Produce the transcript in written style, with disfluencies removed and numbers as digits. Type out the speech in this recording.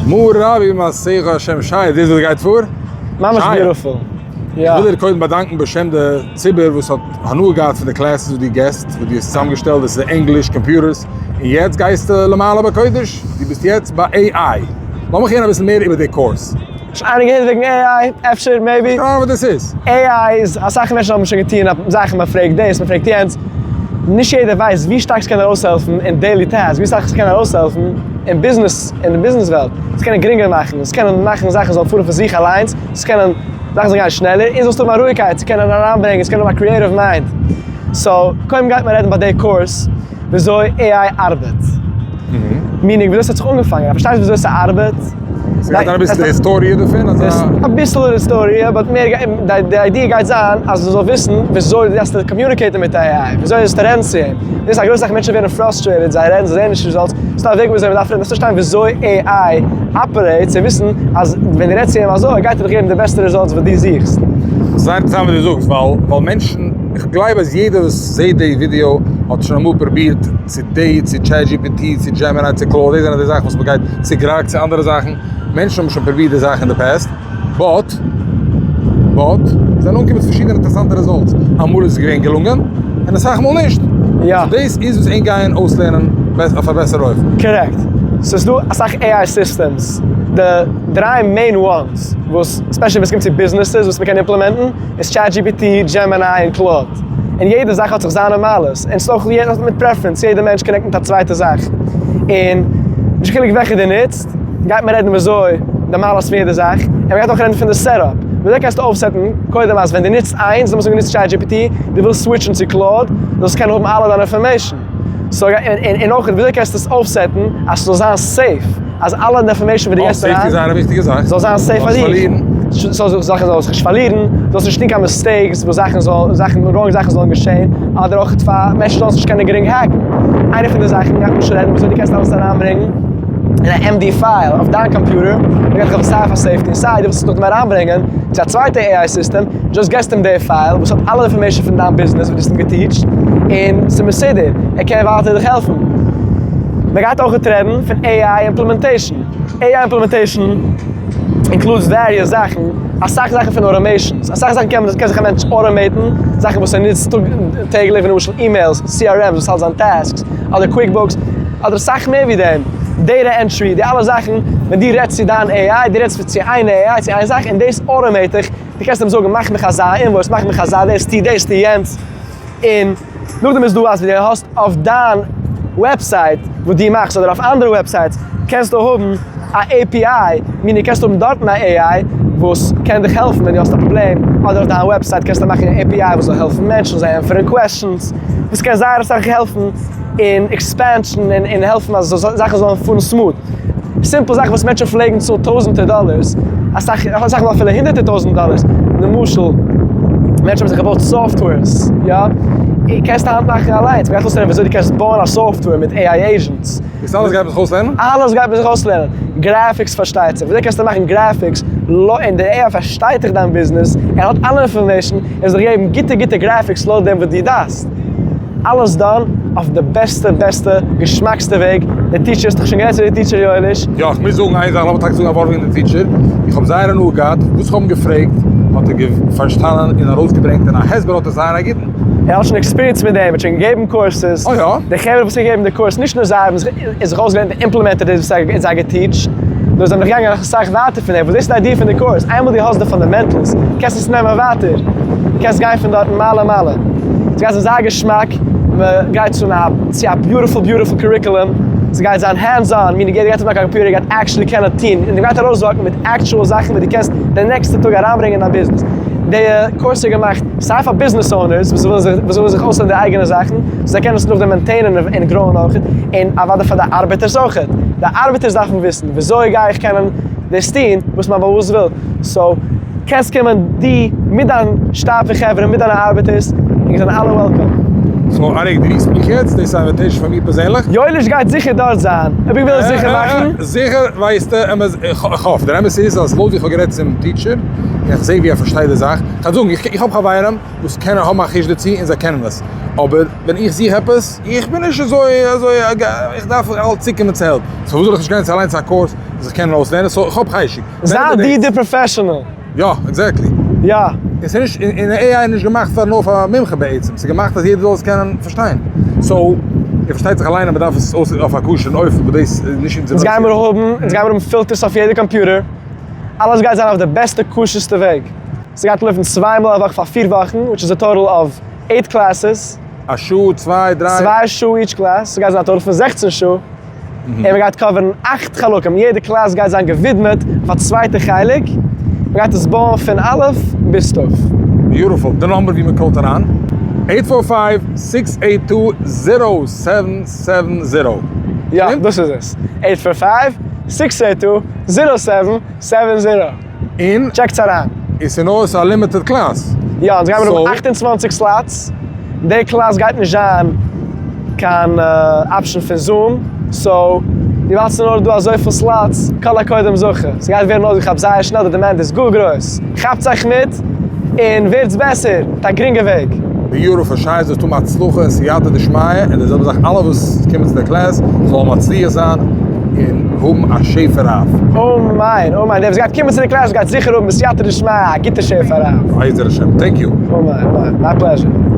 מה רבו מעשיך השם שי, דאס וואס גייט פאר? ממש beautiful. יא. איך וויל דיר קודם באדאנקן בשם די ציבור וואס האט הנאה געהאט פון די classes וואס דו געסט, וואס דו האסט צוזאמגעשטעלט, דאס איז ענגליש, computers, און יעצט גייסטו למעלה בקודש, דו ביסט יעצט ביי AI. לאמיך הערן אביסל מער איבער די course. נישט איינער געהערט וועגן AI? אפשר, maybe. נישט קיין אהנונג וואס דאס איז. AI איז, אסאך מענטשן האבן שוין געטון זאכן, מען פרעגט דאס, מען פרעגט יענץ, נישט יעדער ווייסט ווי שטארק ס'קען ארויסהעלפן אין daily task, ווי סאך ס'קען ארויסהעלפן אין ביזנעס, אין די ביזנעס וועלט, ס'קען גרינגער מאכן, ס'קען מאכן זאכן זאלן פארן פון זיך אליינס, ס'קען זאכן זאלן גיין שנעלער, און זאלסט האבן א רואיגקייט צו קענען אריינברענגען, צו קענען האבן א creative mind. So, קודם גייט מען רעדן ביי די course וויאזוי AI ארבעט. meaning וויאזוי ס'האט זיך אנגעפאנגען. אז פארשטייסט וויאזוי ס'ארבעט. ס'גייט זיין אביסל די היסטאריע דערפון? אביסל די היסטאריע, but מער די idea גייט זיין אז מ'זאל וויסן וויאזוי דו דארפסט communicate ן מיט AI, וויאזוי זאלסטו רעדן צו אים. דאס איז א גרויסע זאך מענטשן ווערן frustrated, זיי רעדן, זיי זעען נישט results, ס'דא א וועג וויאזוי מ'דארף רעדן, דארפסט פארשטיין וויאזוי AI operate צו וויסן אז ווען דו רעדסט צו אים אזוי גייט ער דיך געבן די בעסטע results וואס דו זוכסט. זייער אינטערעסאנט וואס דו זאגסט, ווייל מענטשן, איך גלייב אז יעדער וואס זעט די ווידיאו האט שוין אמאל פרובירט צו די, צו ChatGPT, צו Gemini, צו Claude, דאס זענען די זאכן וואס מ'גייט, צו Grok, צו אנדערע זאכן, מענטשן האבן שוין פרובירט די זאכן אין די past, but, but, זיי זענען אנגעקומען צו פארשידענע אינטערעסאנטע results, אמאל איז עס געווען געלונגען, און אסאך מאל נישט. יא. so דאס איז וואס ענק גייען אויסלערנען אויף א בעסערע אופן. Correct. ס'איז דא אסאך AI systems, די דריי main ones וואס, especially ווען ס'קומט צו ביזנעסעס וואס מ'קען implement ן, איז ChatGPT, Gemini און Claude. און יעדע זאך האט זיך זיינע מעלות, און ס'איז אויך יעדער מיט preference, יעדע מענטש connect מיט א צווייטע זאך. און נישט חילוק וועלכע דו נוצט, גייט מען רעדן וויאזוי די מעלות פון יעדע זאך, און מ'גייט אויך רעדן פון די setup, וויאזוי קענסטו אויפ set ן קודם אז ווען דו נוצט איינס, לאמיר זאגן דו נוצט ChatGPT, דו ווילסט switch ן צו Claude, זאלסט קענען האבן אלע דיינע information. So און אויך וויאזוי קענסטו עס אויפ set ן אז ס'זאל זיין safe, אז אלע information וואס דו געסט אריין, safety איז זייער א וויכטיגע זאך, זאל זיין safe פאר דיך, זאכן זאלן זיך נישט פארלירן, זאלסט נישט טון קיין mistakes וואס זאכן זאלן, זאכן, wrong זאכן זאלן געשען, אדער אויך פאר מענטשן זאלן עס נישט קענען גרינג hack ן. איינע פון די זאכן גייט מען שוין רעדן וויאזוי דו קענסט אלעס אריינברענגן אין א MD file אויף דיין קאמפיוטער, מען גייט דיך אויף סיי פאר safety און סיי דו ווילסט עס נאכדעם אריינברענגען צו א צווייטע AI system, just געסט אים די file וואס האט אלע information פון דיין ביזנעס וואס דו האסט אים גע teach ט, און ס'איז מסודר, ער קען ווייטער דיך העלפן. מען גייט אויך רעדן פון AI implementation. AI implementation includes various זאכן, אסאך זאכן פון automations, אסאך זאכן קען מען, קען זיך א מענטש automate ן, זאכן וואס ער נוצט טאג טעגליך ווי למשל emails, CRMs וואס האלט זיין tasks, אדער QuickBooks, אדער אסאך מער ווי דעם, data entry, די אלע זאכן, ווען דו רעדסט צו דיין AI, דו רעדסט צו איין AI, צו איין זאך, און דאס automate דיך, דו קענסט אים זאגן מאך מיך אזא invoice, מאך מיך אזא דאס, טו דאס, טו יענץ, און נאכדעם איז דא אז ווען דו האסט אויף דיין website וואס דו מאכסט אדער אויף אנדערע websites קענסטו האבן א API, meaning קענסטו האבן דארטן א AI וואס קען דיך העלפן ווען דו האסט א פראבלעם, אדער אויף דיין website קענסטו מאכן א API וואס זאל העלפן מענטשן זיי ענטפערן questions, וואס קען זייער אסאך העלפן אין expansion און העלפן אז זאכן זאלן פארן smooth. Simple זאכן וואס מענטשן פלעגן צאלן טויזענטער דאלערס, אסאך אסאך מאל אפילו הונדערטער טויזענט דאלערס, למשל מענטשן האבן זיך געבויט softwares, יא, קענסט היינט מאכן אליינס, מ'גייט אויסלערנען וויאזוי דו קענסט בויען א software מיט AI agents. דאס אלעס גייט מען זיך אויסלערנען? אלעס גייט מען זיך אויסלערנען, graphics פארשטייט זיך, וויאזוי קענסטו מאכן graphics, און די AI פארשטייט דאך דיין ביזנעס, ער האט אלע information, ער זאל דיך געבן גוטע גוטע graphics לויט דעם וואס דו דארפסט. אלעס done אויף די בעסטע בעסטע געשמאקסטע וועג, די teacher האסט דאך שוין גערעדט צו די teacher יואליש? יא איך מוז זאגן איין זאך, לאמיר טאקע זאגן א ווארט וועגן די teacher, איך האב זייער הנאה געהאט, וואס איך האב אים געפרעגט האט ער פארשטאנען און ארויסגעברענגט און א הסבר האט ער זייער א גוטן. ער האט שוין experience מיט דעם, ער האט שוין געגעבן courses, אה יא? די חברה וואס האבן געגעבן די course, נישט נאר זיי האבן זיך אויסגעלערנט און implemented דאס וואס ער האט זיי גע teach ט, נאר זיי זענען נאך געגאנגען אסאך ווייטער פון דעם, וואס דאס איז די idea פון די course, איינמאל דו האסט די fundamentals, קענסטו עס נעמען ווייטער, קענסט גיין פון דארטן מעלה מעלה, ס'גייט זיין זייער געשמאק, מ'גייט צו א צו א beautiful beautiful curriculum, ס'גייט זיין hands on, meaning יעדער גייט האבן א קאמפיוטער, גייט actually קענען טון, און דו גייט ארויס walk ן מיט actual זאכן וואס דו קענסט די נעקסטע טאג אריינברענגען אין דיין ביזנעס. די course איז געמאכט סיי פאר business owners וואס ווילן זיך וואס ווילן זיך אויסלערנען די אייגענע זאכן, זיי קענען עס נאכדעם maintain ען און grow ען אויכעט, און אוודאי פאר די ארבעטערס אויכעט, די ארבעטערס דארפן וויסן וויאזוי גיי איך קענען דאס טון וואס מיין באס וויל, so קענסט קומען דו מיט דיין שטאב פון חברה מיט דיינע ארבעטערס, ענק זענען אלע welcome. So אריק דו רופסט מיך יעצט? דאס איז א invitation פאר מיר פערזענליך? יואליש גייט זיכער דארט זיין, אויב איך וויל עס זיכער מאכן. זיכער ווייסטו, אמת, איך האף, דער אמת איז אז לויט ווי איך האב גערעדט צום teacher, און איך זעה ווי ער פארשטייט די זאך, כ'קען זאגן, איך האב חברים וואס קענען האבן א חוש דערצו און זיי קענען עס, אבער ווען איך זוך עפעס, איך בין נישט אזוי אזוי, איך דארף אלץ צוקומען צו help, so פארוואס זאל איך נישט גיין צו אליינס א course? זיך קענען אויסלערנען, so איך האב חשק. זיי דו די professional. יא, exactly. יא. און ס'איז נישט, און AI איז נישט געמאכט פאר נאר פאר א מומחה בעצם, ס'איז געמאכט אז יעדער זאל עס קענען פארשטיין. so, און פארשטייט זיך אליין אז מ'דארף עס אויס אויף א כשר'ן אופן, וואס דאס איז נישט אונזער אונז נושא. גיימיר האבן, אונז גיימיר האבן filters אויף יעדע קאמפיוטער, אלעס גייט זיין אויף די בעסטע כשר'סטע וועג. ס'גייט לויפן צוויי מאל א וואך פאר פיר וואכן, which איז א total of eight classes. א שעה, צוויי, דריי. צוויי שעה each class, ס'גייט זיין א total פון 16 שעה, און מ'גייט cover ן אכט חלקים, יעדע class גייט זיין געווידמעט אויף א צווייטע חלק, מ'גייט עס בויען פון א' ביז ת'. Beautiful, די number ווי מען call ט אריין, eight four five six eight two zero seven seven zero. יא, דאס איז עס, eight four five six eight two zero seven seven zero. און check טס אריין. עס איז נאר א limited class. יא, אונז גיימיר האבן 28 slots, די class גייט נישט זיין קיין option פון Zoom, so וויבאלד ס'איז נאר דא אזויפיל slots, כל הקודם זכה, ס'גייט ווערן אויסגעכאפט זייער שנעל, די demand איז גאר גרויס, כאפט זיך מיט און ווערטס בעסער מיט א גרינגע וועג. Beautiful, שיין זאלסט האבן הצלחה און סייעתא דשמיא, און די זעלבע זאך אלע וואס קומען צו די class זאלן מצליח זיין און האבן א שפע רב. אמן אמן, דער וואס גייט קומען צו די class גייט זיכער האבן בסייעתא דשמיא א גוטע שפע רב. בעזר השם, thank you. אמן אמן, my pleasure.